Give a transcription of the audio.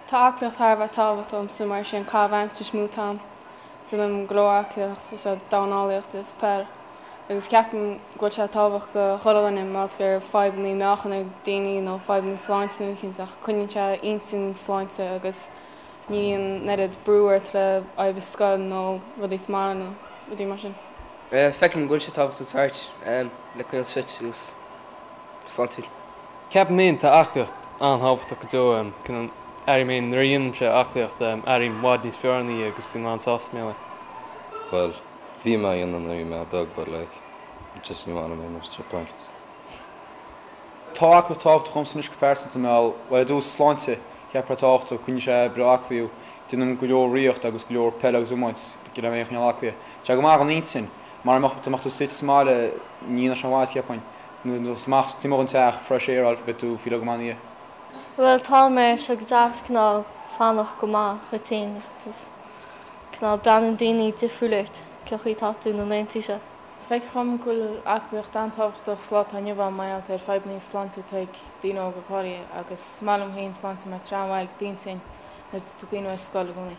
Tá aclaíocht thar a bheith tábhachtach domsa mar sin caitheamh aimsire is mó atá ann. Déanaim go leor aclaíocht, úsáid dornálaíocht is peil agus ceapaim go bhfuil sé tábhachtach do chuile dhuine mar gur fadhbanna meáchan ag daoine nó fadhbanna sláinte nó éicint ach coinníonn sé intinn sláinte agus ní bhíonn an oiread brú ort le obair scoil nó rudaí sa mbaile nó rudaí mar sin. Feicim go bhfuil sé tábhachtach thart le coinneáil fit agus sláintiúil. Ceapaim féin tá aclaíocht an-tábhachtach go deo. Cineál airím féin nuair a dhéanaimse aclaíocht airím i bhfad níos fearr ina dhiaidh agus bím an-sásta mar gheall air. Bhuel, bhí mé á dhéanamh nuair a bhí mé beag but like just ní bhainim é mar it's pointless. Tá aclaíocht tábhachtach dhomsa anois go pearsanta mar gheall, bhuel ar dtús sláinte, ceapaim tábhachtach, coinníonn sé breá aclaí thú. Déanaim go leor rith agus go leor peile agus iomáint le mé a choinneáil aclaí. Tá sé go maith don intinn, mara mbeadh dá mbeadh tú suite sa mbaile ní dhéanfadh sé maitheas cheapfainn. Nuair atá tú amach taobh amuigh den teach, fresh air a fháil, beidh tú feel go maith ina dhiaidh. Bhuel tá mar tá sé go deas cineál fanacht go maith dhuit féin agus cineál breathnaíonn daoine difriúil ort cén chaoi atá tú na laethanta seo. Feictear dhom go bhfuil aclaíocht an-tábhachtach sa lá atá inniu ann mar gheall ar fadhbanna sláinte atá ag daoine óga go háirithe agus is maith liom féin sláinte mar tá sé an-mhaith ag d'intinn nuair atá tú ag cuimhneamh ar scoil i gcónaí.